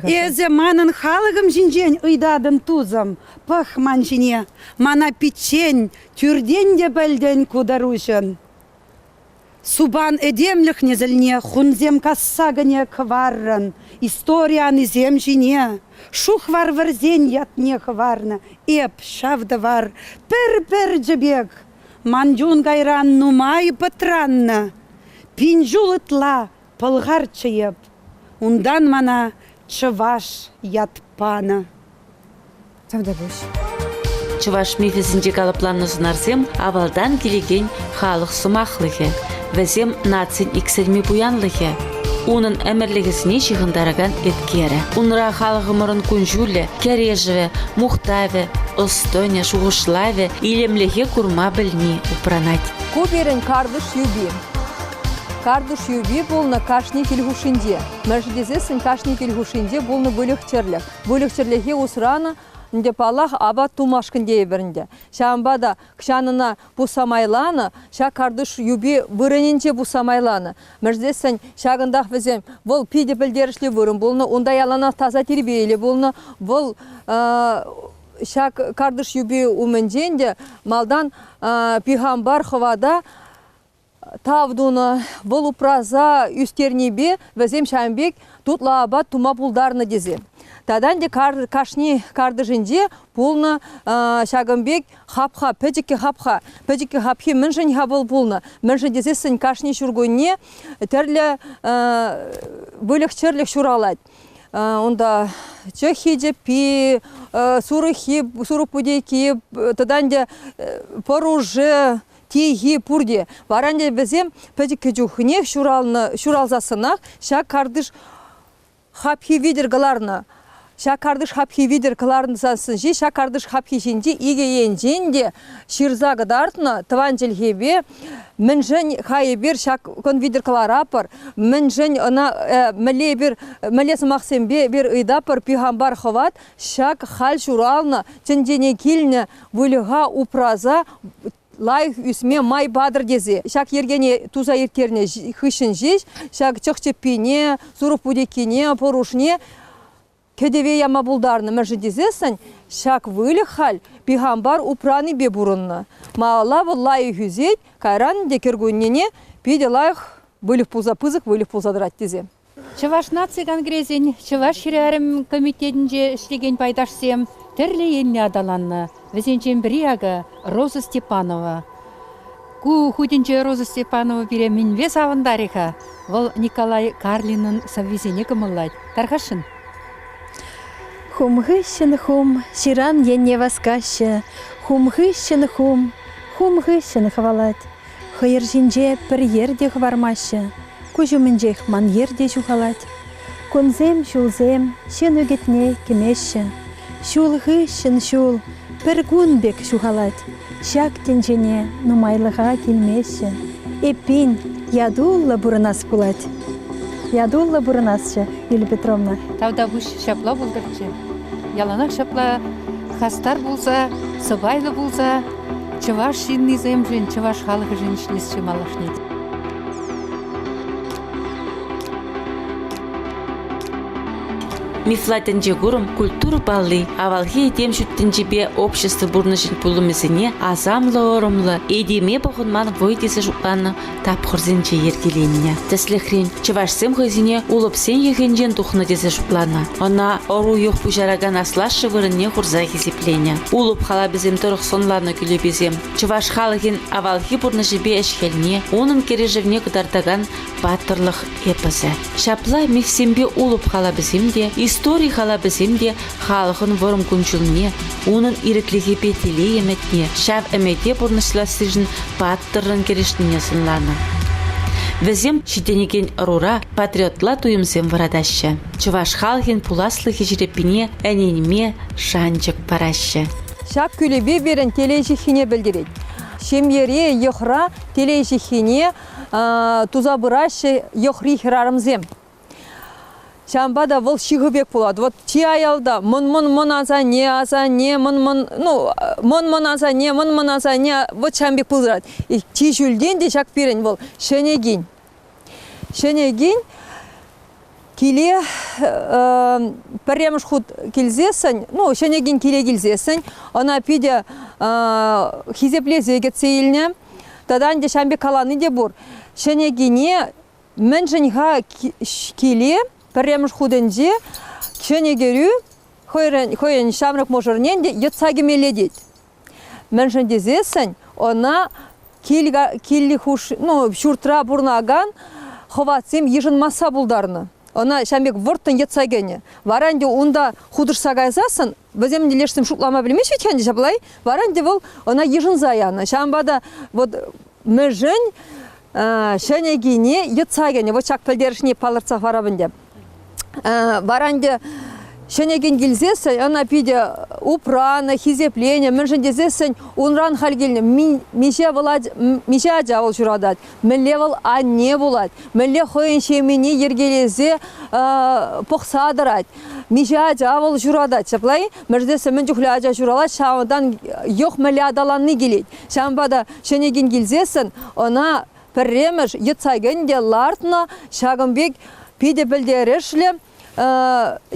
Эсӗ манӑн халӑхӑм ҫинчен ыйтатӑн, тусӑм. Пӑх ман ҫине. Мана пиччен, тӳртен те пӗлтӗн ку тӑруҫӑн. Супан этемлӗх несӗлне хунсем касса кӗнӗ кӑваррӑн, истори анисем ҫине шухвар вӗрсен ятне хӑварнӑ эп ҫав тӑвар пӗр пӗрчӗ пек. Ман чун кайран нумай пӑтраннӑ, пин ҫул ытла пӑлхарччӗ эп. Унтан мана чӑваш ят панӑ. Тавтапуҫ. Чӑваш мифӗсенче калӑпланнӑ сӑнарсем авалтан килекен халӑх сӑмахлӑхӗ. Вӗсем нацин иксӗлми пуянлӑхӗ. Унӑн ӗмӗрлӗхӗсене ҫыхӑнтаракан еткерӗ. Унра халӑхӑмӑрӑн кун-ҫулӗ, кӗрешӗвӗ, мухтавӗ, ӑс-тӑнӗ, шухӑшлавӗ, илемлӗхе курма пӗлни упранать. Ку пирӗн картиш юпи. Картиш юпи пулнӑ кашни кил хушшинче. Мӗншӗн тесессӗн кашни кил хушшинче пулнӑ выльӑх-чӗрлӗх. Выльӑх-чӗрлӗхе усранӑ ӗнтӗ, паллах, апат тумашкӑн тейӗпӗр ӗнтӗ. Ҫавӑнпа та кӑҫан ӑна пусса майланӑ, ҫак картиш юпи вырӑнӗнче пусса майланӑ. Мӗншӗн ҫакӑнтах вӗсем вӑл питӗ пӗлтерӗшлӗ вырӑн пулнӑ, унта яланах таса тирпейлӗ пулнӑ. Вӑл ҫак картиш юпи умӗнчен те малтан Пихампар хӑвата тав тунӑ, вӑл упраса ӳстернипе вӗсем ҫавӑн пек тутлӑ апат тума пултарнӑ тесе. Тата ӗнтӗ кашни картишӗнче пулнӑ ҫакӑн пек хапха, пӗчӗккӗ хапха. Пӗчӗккӗ хапхи мӗншӗн-ха вӑл пулнӑ? Мӗншӗн тесессӗн кашни ҫуркунне тӗрлӗ выльӑх-чӗрлӗх ҫуралать. Унта чӑххи-чӗппи, сурӑххи, сурӑх путекки, тата ӗнтӗ пӑрушӗ, тихи пурте. Вара ӗнтӗ вӗсем пӗчӗккӗ чухнех ҫуралнӑ, ҫуралсассӑнах ҫак картиш хапхи витӗр кӑларнӑ. Ҫак картиш хапхи витӗр кӑларнӑсассӑн ҫеҫ ҫак картиш хапхи ҫинче икӗ енчен те ҫырса кӑтартнӑ тӑван чӗлхепе мӗншӗн-ха эпир ҫак кун витӗр кӑларатпӑр, мӗншӗн ӑна мӗнле эпир мӗнле сӑмахсемпе эпир ыйтатпӑр Пихампар хӑват ҫак халь ҫуралнӑ тӗнчене килнӗ выльӑха упраса лайӑх ӳсме май патӑр тесе ҫак йӗркене туса ирттернӗ хыҫҫӑн ҫеҫ ҫак чӑх чӗппине, сурӑх путеккине, пӑрушне кӗтӗве яма пултарнӑ. Мӗншӗн тесессӗн ҫак выльӑх халь Пихампар упранипе пурӑннӑ. Малалла вӑл лайӑх ӳсет, кайран ӗнтӗ кӗркуннене питӗ лайӑх выльӑх пулса, пысӑк выльӑх пулса тӑрать тесе. Чӑваш наци конгресӗн Чӑваш хӗрарӑм комитетӗнче ӗҫлекен пайташсем тӗрлӗ енлӗ аталаннӑ. Вӗсенчен пӗри акӑ Роза Степанова. Ку хутӗнче Роза Степанова пире мӗнпе савӑнтарӗ-ха? Вӑл Николай Карлинӑн сӑввисене кӑмӑллать. Тархасшӑн. Хум хыҫҫӑн хум ҫыран енне васкаҫҫӗ, хум хыҫҫӑн хум, хум хыҫҫӑн хӑвалать. Хӑйӑр ҫинче пӗр йӗр те хӑвармаҫҫӗ, куҫ умӗнчех ман йӗр те ҫухалать. Кунсем, ҫулсем ҫын ӳкӗтне кӗмеҫҫӗ. Ҫул хыҫҫӑн ҫул пӗр кун пек ҫухалать. Ҫак тӗнчене нумайлӑха килмеҫҫӗ. Эппин, ятуллӑ пурӑнас пулать. Ятуллӑ пурӑнасчӗ, Юлия Петровна. Тавтапуҫ ҫапла пултӑрччӗ. Яланах ҫапла хастар пулса, сӑпайлӑ пулса чӑваш ҫыннисемшӗн, чӑваш халӑхӗшӗн ӗҫлесчӗ малашне. Мифла тӗнчекурӑм культура палли авалхи этем ҫут тӗнчепе общество пурнӑҫӗн пулӑмӗсене асамлӑ-ӑрӑмлӑ, этеме пӑхӑнман вӑй тесе шутланӑ тапхӑрсенче йӗркеленнӗ. Тӗслӗхрен, чӑвашсем хӑйсене улӑпсен йӑхӗнчен тухнӑ тесе шутланӑ. Ӑна ӑру-йӑх пуҫаракан аслашшӗ вырӑнне хурса хисепленӗ. Улӑп халапӗсем тӑрӑх сӑнланӑ кӳлепесем чӑваш халӑхӗн авалхи пурнӑҫӗпе ӗҫ-хӗлне, унӑн кӗрешӗвне кӑтартакан паттӑрлӑх эпосӗ. Ҫапла мифсемпе улӑп халапӗсем те, истори халапӗсем те халӑхӑн вӑрӑм кун-ҫулне, унӑн ирӗклӗхӗпе телей ӗмӗтне, ҫав ӗмӗте пурнӑҫлассишӗн паттӑррӑн кӗрешнине сӑнланӑ. Вӗсем ҫитӗнекен ӑрура патриотла туйӑмсем вӑратаҫҫӗ, чӑваш халӑхӗн пуласлӑхӗ ҫирӗппине ӗненме шанчӑк параҫҫӗ. Ҫак кӳлепе пирӗн телей ҫыххине пӗлтерет. Ҫемьере, йӑхра телей ҫыххине туса пыраҫҫӗ йӑхри хӗрарӑмсем. Ҫавӑнпа та вӑл ҫыхӑ пек пулать. Вот чи аялта мӑн-мӑн-мӑн асанне, асанне, мӑн-мӑн, ну, мӑн-мӑн асанне, мӑн-мӑн асанне, вот ҫавӑн пек пулать. Чи ҫӳлтен те ҫак пирӗн вӑл ҫӗнӗ кин. Ҫӗнӗ кин. Киле пӗрремӗш хут килсессӗн, ну, ҫӗнӗ кин киле килсессӗн, ӑна питӗ хисеплесе кӗтсе илнӗ. Тата ӗнтӗ ҫавӑн пек калани те пур. Ҫӗнӗ кине мӗншӗн-ха киле пӗрремӗш хутӗнче ҫӗнӗ кӗрӳ хӑйӗн ҫамрӑк мӑшӑрне ӗнтӗ йӑтса кӗмелле тет. Мӗншӗн тесессӗн ӑна кил, кил хуш, ну, ҫуртра пурӑнакан хӑватсем йышӑнмасса пултарнӑ. Ӑна ҫавӑн пек вӑрттӑн йӑтса кӗнӗ. Вара ӗнтӗ унта хутӑшса кайсассӑн вӗсем лешсем шутлама пӗлмеҫҫӗ вӗт-ха ӗнтӗ ҫапла Вара ӗнтӗ вӑл ӑна йышӑнса янӑ. Ҫавӑнпа та вот мӗншӗн ҫӗнӗ кине йӑтса кӗнӗ. Вот ҫак пӗлтерӗшне палӑртса хӑварап ӗнтӗ. Вара ӗнтӗ ҫӗнӗ кин килсессӗн ӑна питӗ упранӑ, хисепленӗ. Мӗншӗн тесессӗн унран халь килнӗ миҫе вӑл миҫе ача вӑл ҫуратать, мӗнле вӑл анне пулать, мӗнле хӑйӗн ҫемйине йӗркелесе пӑхса тӑрать, миҫе ача вӑл ҫуратать. Ҫапла-и? Мӗншӗн тесен мӗн чухлӗ ача ҫуралать, ҫавӑнтан йӑх мӗнле аталанни килет. Ҫавӑнпа та ҫӗнӗ кин килсессӗн ӑна пӗрремӗш йӑтса кӗнӗ те лартнӑ ҫакӑн пек питӗ пӗлтерӗшлӗ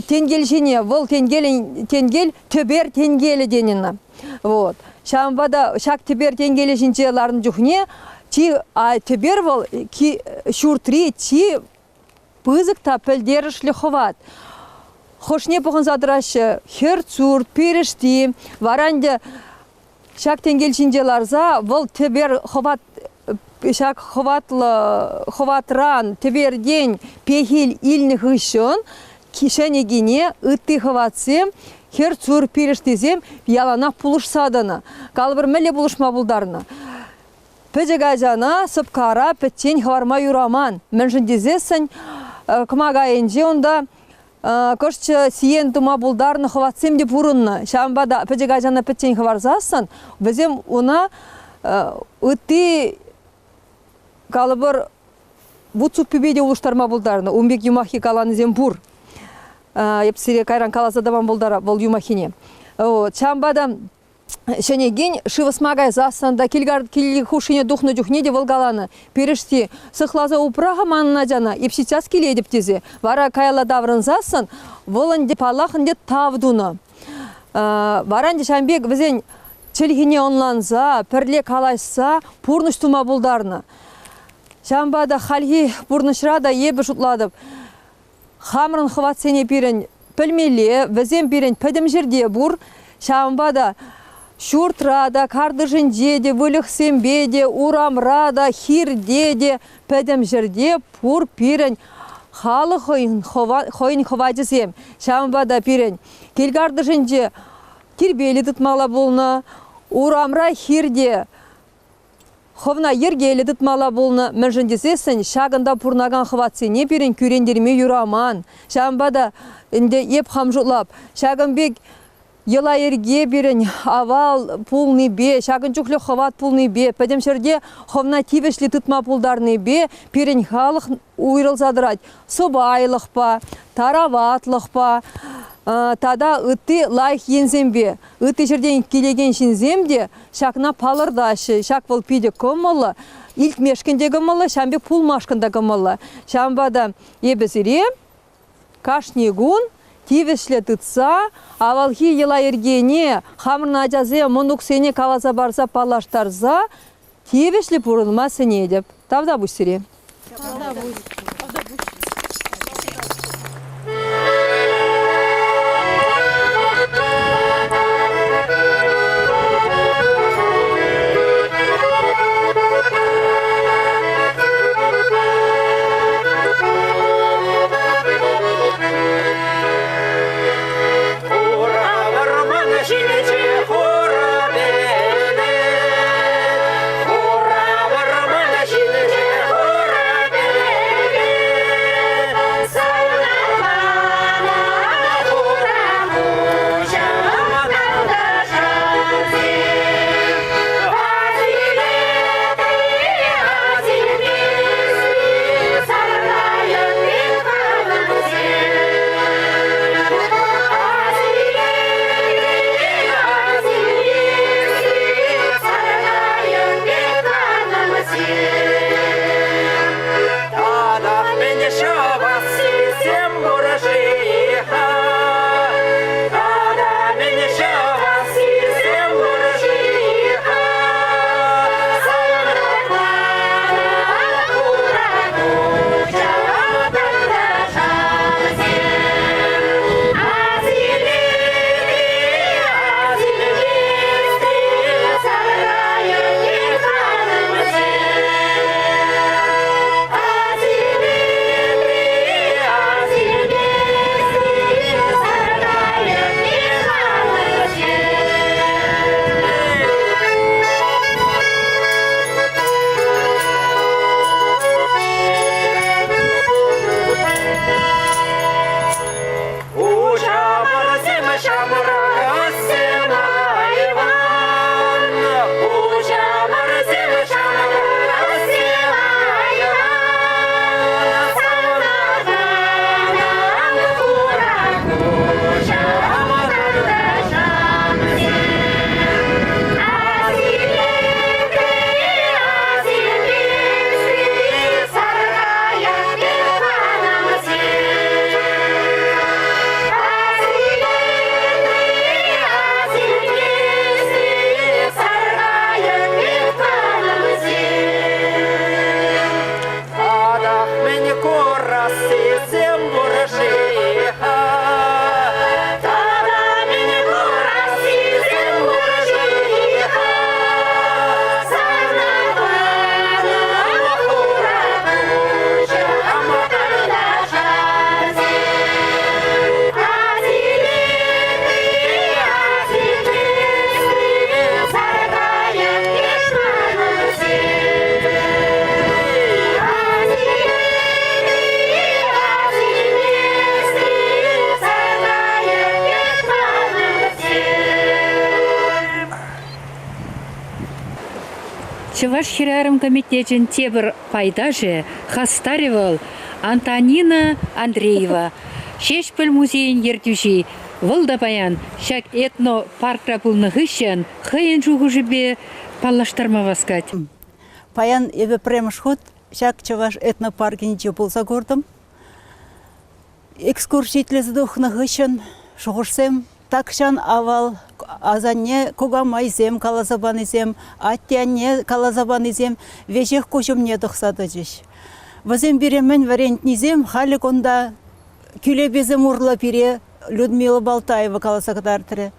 тенкел ҫине. Вӑл тенкелӗн тенкел тӗпер тенкелӗ тенӗ. Вот. Ҫавӑнпа та ҫак тӗпер тенкелӗ ҫинче ларнӑ чухне чи тӗпер вӑл ҫуртри чи пысӑк та пӗлтерӗшлӗ хӑват. Хӑшне пӑхӑнса тӑраҫҫӗ хӗр-сурт, пирӗшти. Вара ӗнтӗ Ҫак тенкел ҫинче ларса вӑл тӗпер хӑват ҫак хӑватлӑ хӑватран тӗпертен пехил илнӗ хыҫҫӑн ҫӗнӗ кине ытти хӑватсем хӗр-сур пирӗштисем яланах пулӑшса тӑнӑ. Калӑпӑр, мӗнле пулӑшма пултарнӑ? Пӗчӗк ачана сӑпкара пӗччен хӑварма юраман. Мӗншӗн тесессӗн кӑмака айӗнче унта кӑшт сиен тума пултарнӑ хӑватсем те пурӑннӑ. Ҫавӑнпа та пӗчӗк ачана пӗччен хӑварсассӑн вӗсем уна ытти калӑпӑр вут-суппипе те улӑштарма пултарнӑ. Ун пек юмаххи каланисем пур. Эп сире кайран каласа тӑма пултарап вӑл юмаххине. Ҫавӑнпа та ҫӗнекен шыв ӑсма кайсассӑн та кил хушшине тухнӑ чухне те вӑл каланӑ, «Пирӗшти, сыхласа упра-ха манӑн ачана, эп сейчас килетӗп» тесе. Вара каялла таврӑнсассӑн вӑл ӗнтӗ, паллах ӗнтӗ, тав тунӑ. Вара ӗнтӗ ҫавӑн пек вӗсен чӗлхине ӑнланса, пӗрле калаҫса пурнӑҫ тума пултарнӑ. Ҫавӑнпа та хальхи пурнӑҫра та эпӗ шутлатӑп, Хамӑрӑн хӑватсене пирӗн пӗлмелле, вӗсем пирӗн пӗтӗм ҫӗрте пур. Ҫавӑнпа та ҫуртра та, картишӗнче те, выльӑхсемпе те, урамра та, хирте те, пӗтӗм ҫӗрте пур пирӗн халӑх хӑйӗн хӑвачӗсем. Ҫавӑнпа та пирӗн кил картишӗнче тирпейлӗ тытмалла пулнӑ, урамра, хирте Хӑвна йӗркеллӗ тытмалла пулнӑ, мӗншӗн тесессӗн ҫакӑнта пурӑнакан хӑватсене пирӗн кӳрентерме юраман. Ҫавӑнпа та ӗнтӗ эп хам шутлап, ҫакӑн пек йӑла-йӗрке пирӗн авал пулнипе, ҫакӑн чухлӗ хӑват пулнипе, пӗтӗм ҫӗрте хӑвна тивӗҫлӗ тытма пултарнипе пирӗн халӑх уйрӑлса тӑрать. Сӑпайлӑхпа, тараватлӑхпа тата ытти лайӑх енсемпе. Ытти ҫӗртен килекен ҫынсем те ҫакна палӑртаҫҫӗ. Ҫак вӑл питӗ кӑмӑллӑ, илтмешкӗн те кӑмӑллӑ, ҫавӑн пек пулмашкӑн та кӑмӑллӑ. Ҫавӑнпа та эпӗ сире кашни кун тивӗҫлӗ тытса авалхи йӑла-йӗркене хамӑрӑн ачасем, мӑнуксене каласа парса паллаштарса тивӗҫлӗ пурӑнма сӗнетӗп. Тавтапуҫ сире. Хура вӑрман ҫинче хура пеле, Хура вӑрман ҫинче хура пеле. Чӑваш хӗрарӑм комитечӗн тепӗр пайташӗ, хастарӗ вӑл, Антонина Андреева, Ҫеҫпӗл музейӗн ертӳҫи. Вӑл та паян ҫак этнопаркра пулнӑ хыҫҫӑн хӑйӗн шухӑшӗпе паллаштарма васкать. Паян эпӗ пӗрремӗш хут ҫак чӑваш этнопаркӗнче пулса куртӑм. Экскурси итлесе тухнӑ хыҫҫӑн шухӑшсем тахҫан авал асанне кукамайсем каласа панисем, атте-анне каласа панисем веҫех куҫ умне тухса тӑчӗҫ. Вӗсем пире мӗн вӗрентнисем халӗ кунта кӳлепесем урлӑ пире Людмила Балтаева каласа кӑтартрӗ.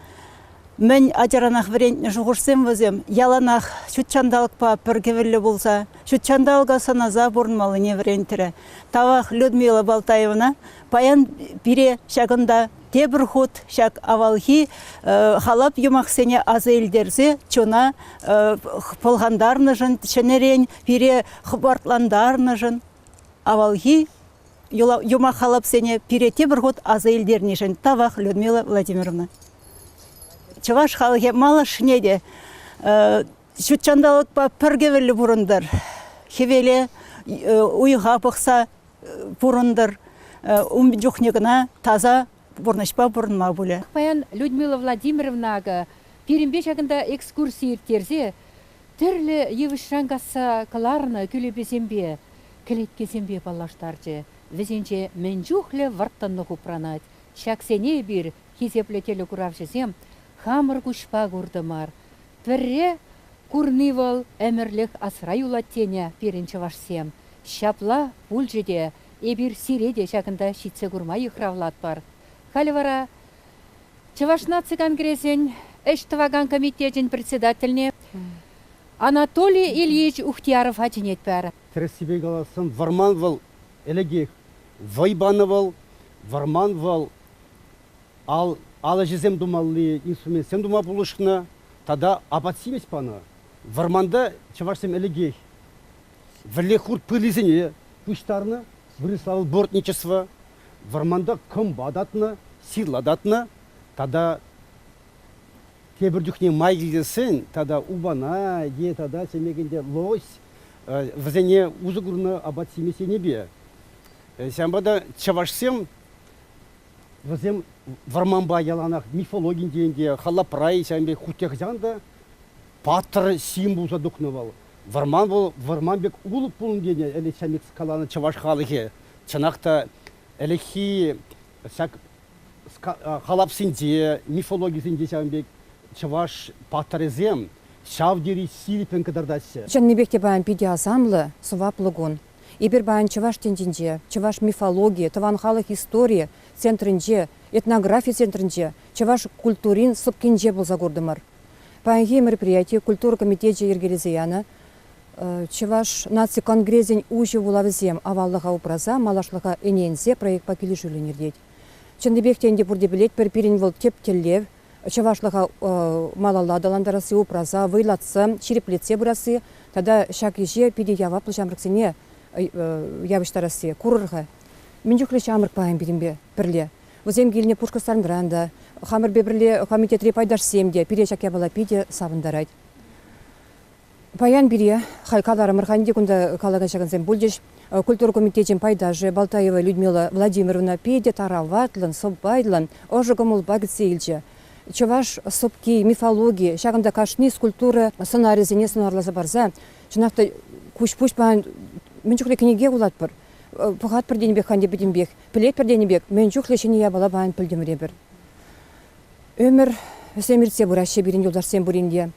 Мӗн ачаранах вӗрентнӗ шухӑшсем вӗсем яланах ҫут ҫанталӑкпа пӗр кӗвӗллӗ пулса ҫут ҫанталӑка сӑнаса пурӑнмаллине вӗрентрӗ. Тавах Людмила Балтаевна паян пире ҫакӑнта тепӗр хут ҫак авалхи халап-юмахсене аса илтерсе чуна пӑлхантарнӑшӑн, ҫӗнӗрен пире хӑпартлантарнӑшӑн авалхи юмах-халапсене пире тепӗр хут аса илтернишӗн тавах, Людмила Владимировна. Чӑваш халӑхӗ малашне те ҫут ҫанталӑкпа пӗр кӗвӗллӗ пурӑнтӑр, хӗвеле, уйӑха пӑхса пурӑнтӑр. Ун чухне кӑна таса пурнӑҫпа пурӑнма пулӗ. Паян Людмила Владимировна акӑ пирӗнпе ҫакӑнта экскурси ирттерсе тӗрлӗ йывӑҫран касса кӑларнӑ кӳлепесемпе, кӗлеткесемпе паллаштарчӗ. Вӗсенче мӗн чухлӗ вӑрттӑнлӑх упранать. Ҫаксене эпир, хисеплӗ телекуравҫӑсем, хамӑр куҫпа куртӑмӑр. Пӗрре курни вӑл ӗмӗрлӗх асра юлать тенӗ пирӗн чӑвашсем. Ҫапла пулчӗ те, эпир сире те ҫакӑнта ҫитсе курма йыхравлатпӑр. Халӗ вара Чӑваш наци конгресӗн ӗҫ тӑвакан комитечӗн председательне Анатолий Ильич Ухтиярова чӗнетпӗр. Тӗрӗссипе каласан, вӑрман вӑл ӗлӗкех вӑй панӑ вӑл, вӑрман вӑл ал, ал ӗҫӗсем тумалли инструментсем тума пулӑшнӑ тата апат-ҫимӗҫ панӑ. Вӑрманта чӑвашсем ӗлӗкех вӗлле хурт пылисене пуҫтарнӑ, вырӑсла вӑл бортничество, вӑрманта кӑмпа татнӑ, ҫырла татнӑ тата тепӗр чухне май килтесен тата упана е тата темекенте лось вӗсене усӑ курнӑ апат-ҫимӗҫ енӗпе. Ҫавӑнпа та чӑвашсем вӗсем вӑрманпа яланах мифологинчен те, халапра-и ҫавӑн пек хуть те хӑҫан та паттӑр ҫын пулса тухнӑ вӑл. Вӑрман вӑл вӑрман пек улӑп пулнӑ тенӗ ӗлӗк ҫав пек каланӑ чӑваш халӑхӗ. Чӑнах та ӗлӗкхи ҫак халапсенче, мифологисенче ҫавӑн пек чӑваш паттӑрӗсем ҫав тери ҫирӗппӗн кӑтартаҫҫӗ. Чӑннипех те паян питӗ асамлӑ, сӑваплӑ кун. Эпир паян чӑваш тӗнчинче, чӑваш мифологийӗ, тӑван халӑх историйӗ центрӗнче, этнографи центрӗнче, чӑваш культурин сӑпкинче пулса куртӑмӑр. Паянхи мероприятие культура комитечӗ йӗркелесе янӑ Чӑваш наци конгресӗн уҫӑ вулавӗсем аваллӑха упраса, малашлӑха ӗненсе проектпа килӗшӳллӗн иртет. Чӑннипех те ӗнтӗ пурте пӗлетпӗр, пирӗн вӑл тӗп тӗллев чӑвашлӑха малалла аталантарасси, упраса, вӑйлатса, ҫирӗплетсе пырасси тата ҫак ӗҫе питӗ яваплӑ ҫамрӑксене явӑҫтарасси. Курӑр-ха, мӗн чухлӗ ҫамрӑк паян пирӗнпе пӗрле. Вӗсем килнӗ Пушкӑртстанран та, хамӑрпе пӗрле комитетри пайташсем те пире ҫак япала питӗ савӑнтарать. Паян пире, халь каларӑмӑр-ха ӗнтӗ кунта калакан ҫакӑнсем пулчӗҫ, культура комитечӗн пайташӗ Балтаева Людмила Владимировна питӗ тараватлӑн, сӑпайлӑн, ӑшӑ кӑмӑлпа кӗтсе илчӗ. Чӑваш сӑпки, мифологи, ҫакӑнта кашни скульптура сӑнарӗсене сӑнарласа парса, чӑнах та куҫ-пуҫ паян мӗн чухлӗ кӗнеке вулатпӑр, пӑхатпӑр тенӗ пек ханте пӗтӗмпех, пӗлетпӗр тенӗ пек, мӗн чухлӗ ҫӗнӗ япала паян пӗлтӗмӗр эпир. Ӗмӗр вӗсем иртсе пыраҫҫӗ пирӗн юлташсем пурин те.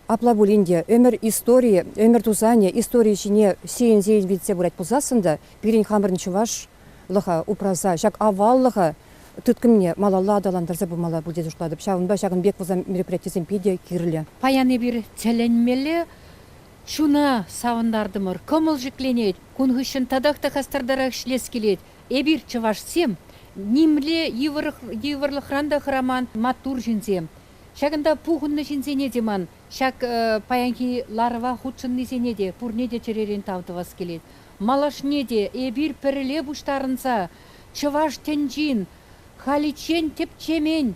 Апла пулин те ӗмӗр историйӗ, ӗмӗр тусанӗ истори ҫине сийӗн-сийӗн витсе пырать пулсассӑн та пирӗн хамӑрӑн чӑвашлӑха упраса ҫак аваллӑха тыткӑнне малалла аталантарса пымалла пуль тесе шутлатӑп. Ҫавӑнпа ҫакӑн пек пулсан мероприятисем питӗ кирлӗ. Паян эпир тӗлӗнмелле чуна савӑнтартӑмӑр, кӑмӑл ҫӗкленет. Кун хыҫҫӑн татах та хастартарах ӗҫлес килет. Эпир, чӑвашсем, нимле йывӑрлӑхран та хӑраман маттур ҫынсем. Ҫакӑнта пухӑннӑ ҫынсене те ман ҫак паянхи ларӑва хутшӑннисене те пурне те чӗререн тав тӑвас килет. Малашне те эпир пӗрле пуҫтарӑнса чӑваш тӗнчин халиччен тӗпчемен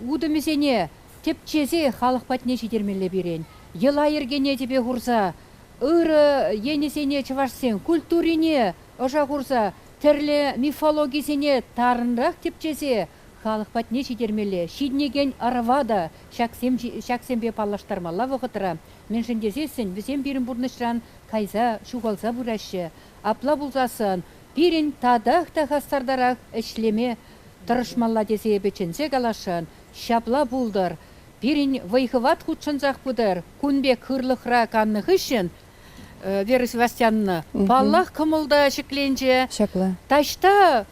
утӑмӗсене тӗпчесе халӑх патне ҫитермелле пирӗн. йӑла-йӗркене тӗпе хурса, ырӑ енӗсене чӑвашсен культурине ӑша хурса, тӗрлӗ мифологисене тарӑнрах тӗпчесе халӑх патне ҫитермелле, ҫитӗнекен ӑрӑва та ҫаксем ҫаксемпе паллаштармалла вӑхӑтра. Мӗншӗн тесессӗн вӗсем пирӗн пурнӑҫран кайса ҫухалса пыраҫҫӗ. Апла пулсассӑн пирӗн татах та хастартарах ӗҫлеме тӑрӑшмалла тесе эпӗ чӗнсе каласшӑн. Ҫапла пултӑр. Пирӗн вӑй-хӑват хутшӑнсах пытӑр. Кун пек хырлӑхра каннӑ хыҫҫӑн Вера Севастьяновна, паллах, кӑмӑл та ҫӗкленчӗ. Ҫапла. Таҫта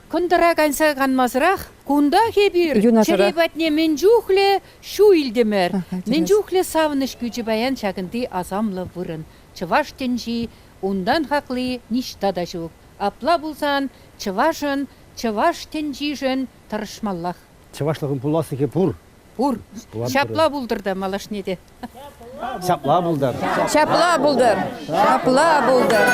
кӑнтӑра кайса канмасӑрах кунтах эпир чӗре патне мӗн чухлӗ ҫу илтӗмӗр, мӗн чухлӗ савӑнӑҫ кӳчӗ паян ҫакӑнти асамлӑ вырӑн. Чӑваш тӗнчи унтан хакли ниҫта та ҫук. Апла пулсан чӑвашӑн чӑваш тӗнчишӗн тӑрӑшмаллах. Чӑвашлӑхӑн пуласлӑхӗ пур. Пур. Ҫапла пултӑр та малашне те. Ҫапла пултӑр. Ҫапла пултӑр. Ҫапла пултӑр.